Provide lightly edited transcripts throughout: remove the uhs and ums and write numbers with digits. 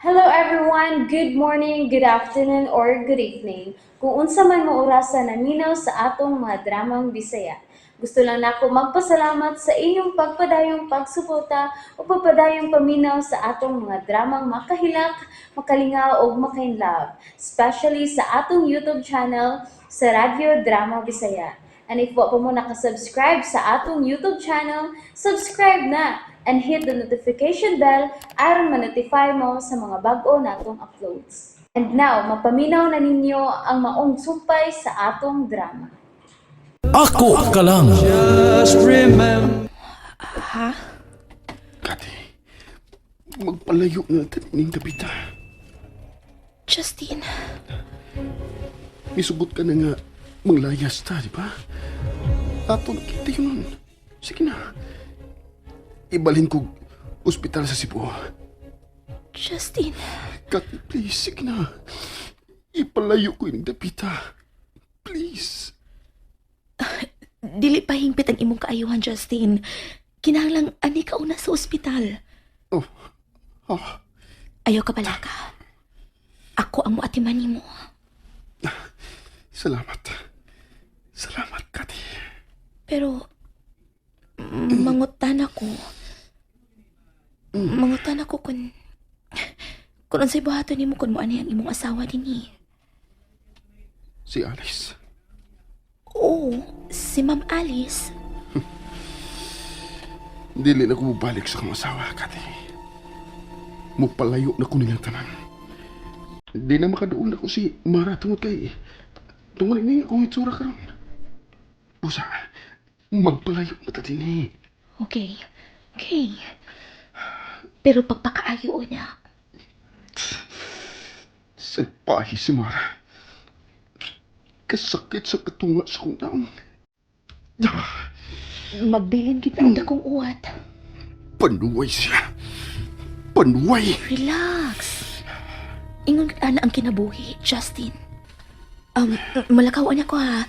Hello everyone! Good morning, good afternoon, or good evening. Kung unsa man mo orasa naminaw sa atong mga dramang Bisaya. Gusto lang nako magpasalamat sa inyong pagpadayong pagsuporta o pagpadayong paminaw sa atong mga dramang makahilak, makalingaw ug makainlove, especially sa atong YouTube channel sa Radyo Drama Bisaya. And if wa pa mo nakasubscribe sa atong YouTube channel, subscribe na and hit the notification bell aron ma-notify mo sa mga bag-o natong uploads. And now, mapaminaw na ninyo ang maong sumpay sa atong drama. Ako ka lang. Ha? Kati, magpalayo na ning Dabita. Justin, Misugot ka na nga manglayas ta, di ba? Ato na kita yun. Sige na. Ibalhin ko ospital sa Cebu. Justin. Kati, please, sige na. Ipalayo ko yung Dabita. Please. Dili pa hingpit ang imong kaayuhan, Justin. Kinahanglang ani ka una sa ospital. Oh, oh, Ayaw ka balaka. Ako ang muatiman nimo. Salamat. Salamat, Kati. Pero mangutan ako. Mangutan ako kung unsay buhaton nimo kung moani ang imong asawa dinhi. Si Alice. Oo, si Ma'am Alice. Dili na ko mubalik sa akong asawa, Kati. Mupalayo na ko nilang tanan. Di na makaduol ako si Mara tungod kay... Tungod ini akong itsura karon. Busa, magpalayo na ta dinhi. Okay. Okay. Pero pagpakaayo na. Salpahi si Mara. Kasakit sa katunga sa kong taong. Magbilin gid ang dakong uwat. Panuway siya. Panuway! Relax. Ingon gid ana ang kinabuhi, Justin. Malakaw ko ha.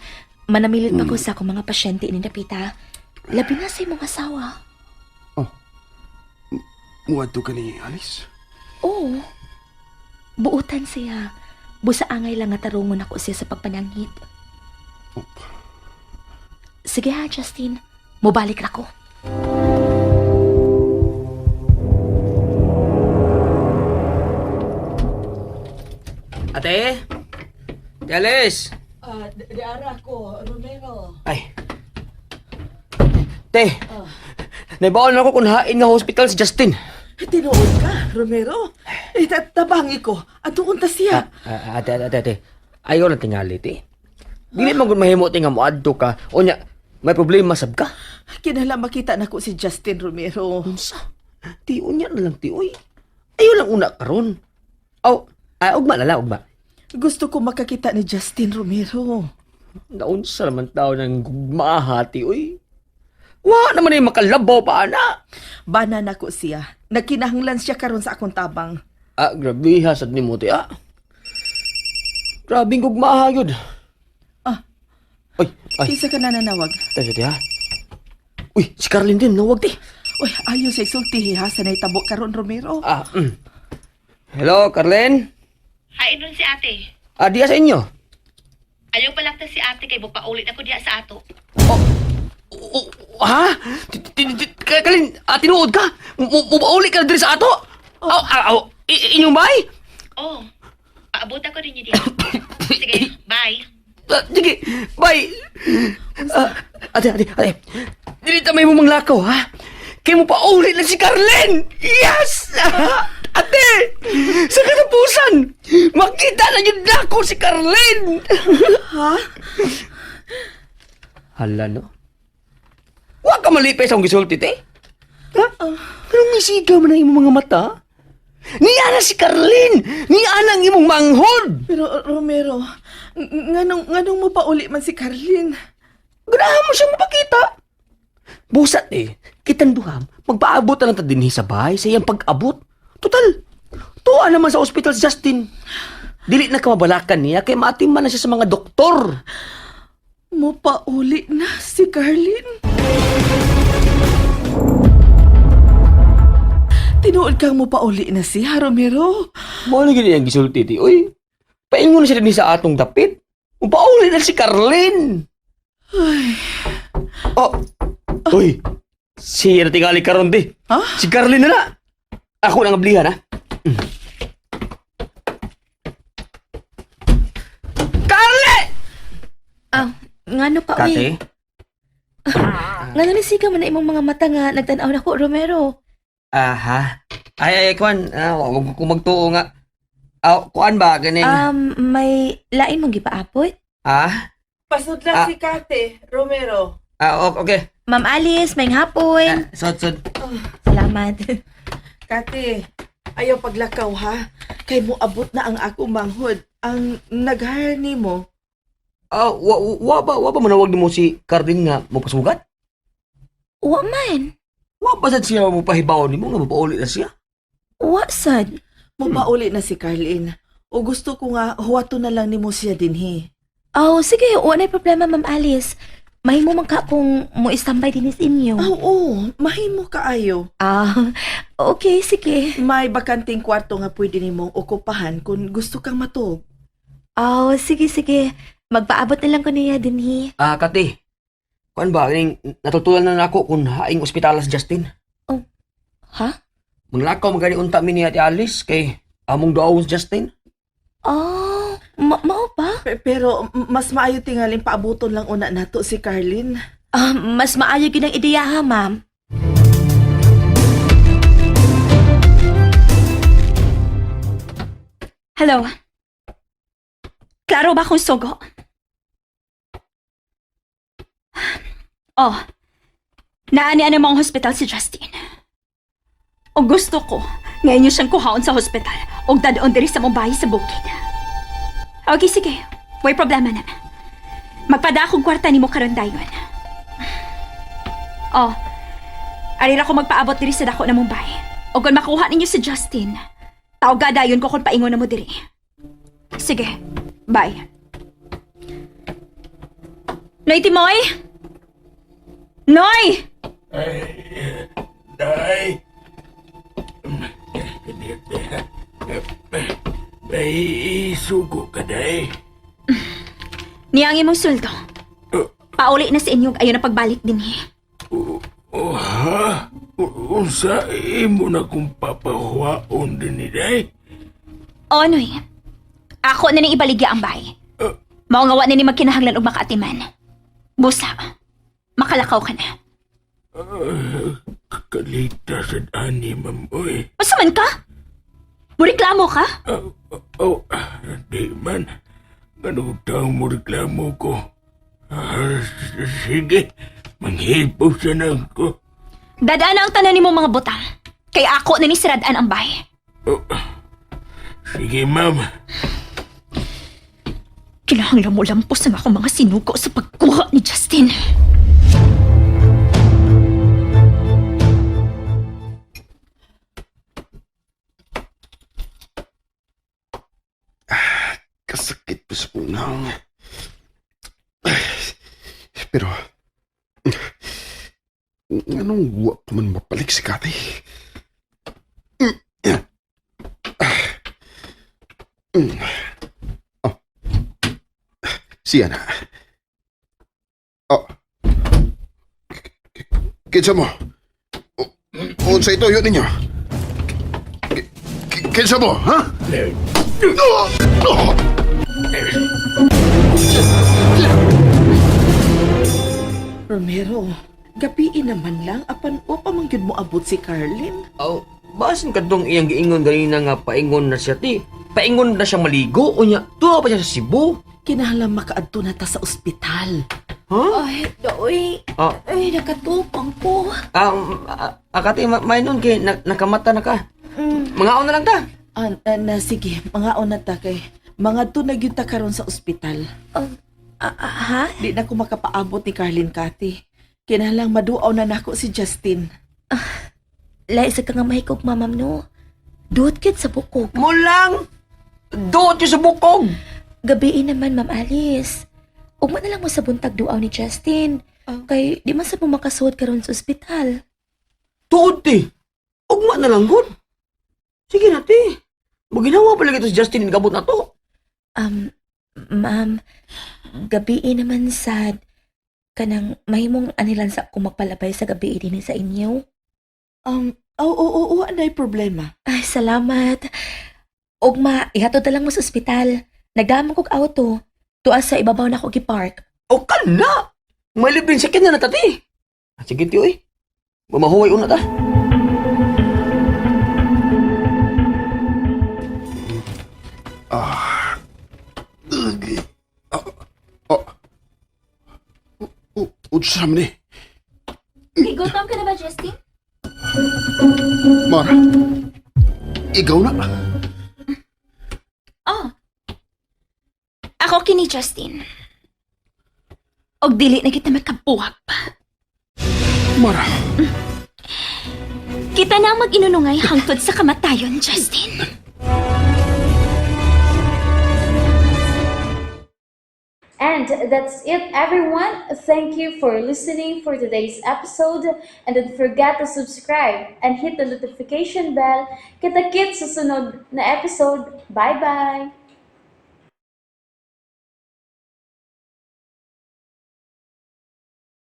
Manamilit pa ko sa akong mga pasyente ini napita. Labi na sa imong asawa. Muadto ka ni Alice? Oo. Buutan siya. Busa angay lang nga tarungon ako siya sa pagpanangit. Oh, Sige ha, Justin. Mubalik ra ko. Ate? Ate Alice! Ah, di ara ko, Romero. Ay. Te! Naibaon ako kung hain nga hospital si Justin. Tinuod ka, Romero. Eh, tabangi ko. Ato unta siya. Ah, ate, ate, ate, ate. Ayaw lang tingali, te. Dili man gud mahimo te nga moadto ka. O nya, may problema sab ka. Kinahanglan makita nako si Justin, Romero. Unsa? Ti unya na lang ti oy. Ayaw lang una karon. Aw, ay ugma na lang ugma. Gusto ko makakita ni Justin, Romero. Naunsa naman tao ng gugmaha ti oy. Wa naman ay makalabaw pa ana. Bana nako siya. Nagkinahanglan siya karon sa akong tabang. Ah, grabe ha sad nimo ti ah. Grabing gugmaha yun. Ah. Ay, ay. Kinsa ka nananawag? Tayo ti ha. Uy, si Carlin din, nawag ti. Uy, ayo sa isulti ha sa nahitabo karon, Romero. Ah. Hello, Carlin? Hain ron si ate. Ah, diya sa inyo. Ayaw palakta si ate kay bupaulit ako diya sa ato. O, ha? Carlin, ah, tinuod ka? Mubauli ka na diri sa ato? Aw, aw, aw, inyong bay? Oh, paabot ako rin niya diya. Sige, bye. Ah, sige, bye. Ah, ate, ate, ate. Dili ta may mong lakaw, ha? Kay mo pauli lang si Carlin! Yes! Ate! Sa katapusan, makita na yun nako si Carlin! Ha? Hala, no? Wa ka malipay sa akong gisulti, te. Ha? Anong misiga man ang imong mga mata? Niya na si Carlin! Niya na ang imong manghod! Pero Romero, nganong mo pauli man si Carlin? Ganahan mo siyang mapakita. Busat eh, kitang duham, magpaabot na lang ta dinhi sa bahay sa iyang pag-abot. Total, tuwa naman sa ospital si Justin. Dili na kamabalakan niya kay maatim man na siya sa mga doktor. Mo pauli na si Carlin. Tinuod kang mo pauli na siya, Romero. Mao na gini ang gisulti ti. Uy, paingon na siya dinhi sa atong dapit. Upauli na si Carlin. Oh. Uy. Siya na tingali karon ti. Ha? Si Carlin na na. Ako na ang ablihan ha. Carlin! Ah, ngano pa, uy? Kate? Ngano ni siga man na imong mga mata nga nagtan-aw nako, Romero. Aha. Ay, ay, kuan. Ah, wag ko magtuo nga. Ah, kuan ba ganing? May lain mong gipaapot? Ah? Pasod lang Ah. si Kate, Romero. Ah, okay. Ma'am Alice, may hapon. Ah, sod, sod. Salamat. Kate, ayaw paglakaw ha. Kay mo abot na ang ako manghod. Ang nag-hire nimo. Ah, wa ba manawag nimo si Carlin nga mopasugat? Wa man. Wa ba sad siya mo pahibaw nimo nga mapauli na siya? Wa sad. Mo pauli na si Carlin. O gusto ko nga huwato na lang nimo siya dinhi. Oh, sige, wa na problema, Ma'am Alice. Mahimo man ka kung mo istambay din sa inyo. Ah, Oo, mahimo kaayo. Ah, okay, sige. May bakanting kwarto nga pwede nimong okupahan kung gusto kang matug. Oh, sige, sige. Magpaabot na lang ko niya dinhi. Ah, Kate. Kuan ba ganing natutunan na nako kung haing ospital si Justin. Ha? Manglakaw magani unta mi ni Ate Alice kay among duaw si Justin. Oh, mao ba? Pero mas maayo tingalin paabuton lang una nato si Carlin. Ah, mas maayo gyud ang ideya ha, ma'am. Hello. Klaro ba kung sugo? Oh. Naani-ani mo ang hospital si Justin. O gusto ko, ngayon niyo siyang kuhaon sa hospital o dadon diri sa mong bahay sa bukid. Okay, sige. Way problema na. Magpada akong kwarta nimo karon dayon. Oh. Arira ko magpaabot diri sa dako na mong bahay. O kung makuha ninyo si Justin, tawga dayon ko kung paingon na mo diri. Sige, bye. Noy Timoy? Noy! Day. May sugo ka, day. Niyang imong sweldo. Pauli na sa inyo ayon na pagbalik din eh. Oh, ha? Unsa imo na kung papahuwaon din ni day? O, Noy. Ako na ning ibaligya ang bahay. Mao nga wa na ni magkinahanglan og makaatiman. Busa. Makalakaw ka na. Kalita sa ani, ma'am, oy. Unsa man ka? Mureklamo ka? Oh, di man. Ganutang mo reklamo ko. Ah, sige, manghipo sa na ko. Dadaan na ang tanan nimo mga butang. Kay ako na ni siradaan ang bahay. Oh, sige, ma'am. Kinahanglan mo lampos ang akong mga sinugo sa pagkuha ni Justin. Kasakit pa sa punang. Pero, anong wa pa man mapalik si Kate? Oh. Siya na. Oh. Kinsa mo? Unsa ito yun ninyo? Kinsa mo, ha? Oh! Oh! Romero, gabiin naman lang apan o pamanggid mo abot si Carlin. Oh, basin kadtong iyang giingon ganina nga paingon na siya ti. Paingon na siya maligo unya tuwa pa siya sa Cebu. Kinahanglan makaadto na ta sa ospital. Ha? Ay, doy. Ah. Ay, nakatupang ko. Ah, Kate, may nun kay nakamata na ka. Mangaon na lang ta. Ah, ah, na sige, mga na ta kay mga na gyud ta karon sa ospital. Ah, ah, ha? Di na ko makapaabot ni Carlin Kate. Kinahanglan maduaw na nako si Justin. Lahi sa ka nga mahikog, mamam, no? Duot kid sa bukog. Mulang! Doot yung sa bukog! Gabiin naman, Ma'am Alice. Ugma na lang mo sa buntag duaw ni Justin. Kay di man sa mo makasuod karon sa ospital. Tuod ti! Ugma na lang gud. Sige na, te. Maginawa pa lagi to si Justin gabot na to. Ma'am, gabii naman sad kanang mahimong anilan sa akong magpalabay sa gabi din sa inyo. Oo, oo, oo, anay problema. Ay, salamat. Ugma, ihatod na lang mo sa ospital. Nagdamang kog auto. Tuas sa ibabaw na ako gipark. O ka na! May libreng sakyan na na, tati. Ah, sige, tiyo eh. Mamahuway una ta. Oh. Oh, unsa man ni? Gigutom ka na ba, Justin? Mara. Ikaw na. Oh. Ako kini Justin. Og dili na kita makabuhag pa. Mara. Kita na ang mag-inunungay hangtod sa kamatayon, Justin. And that's it, everyone. Thank you for listening for today's episode. And don't forget to subscribe and hit the notification bell. Kita-kits sa sunod na episode. Bye-bye!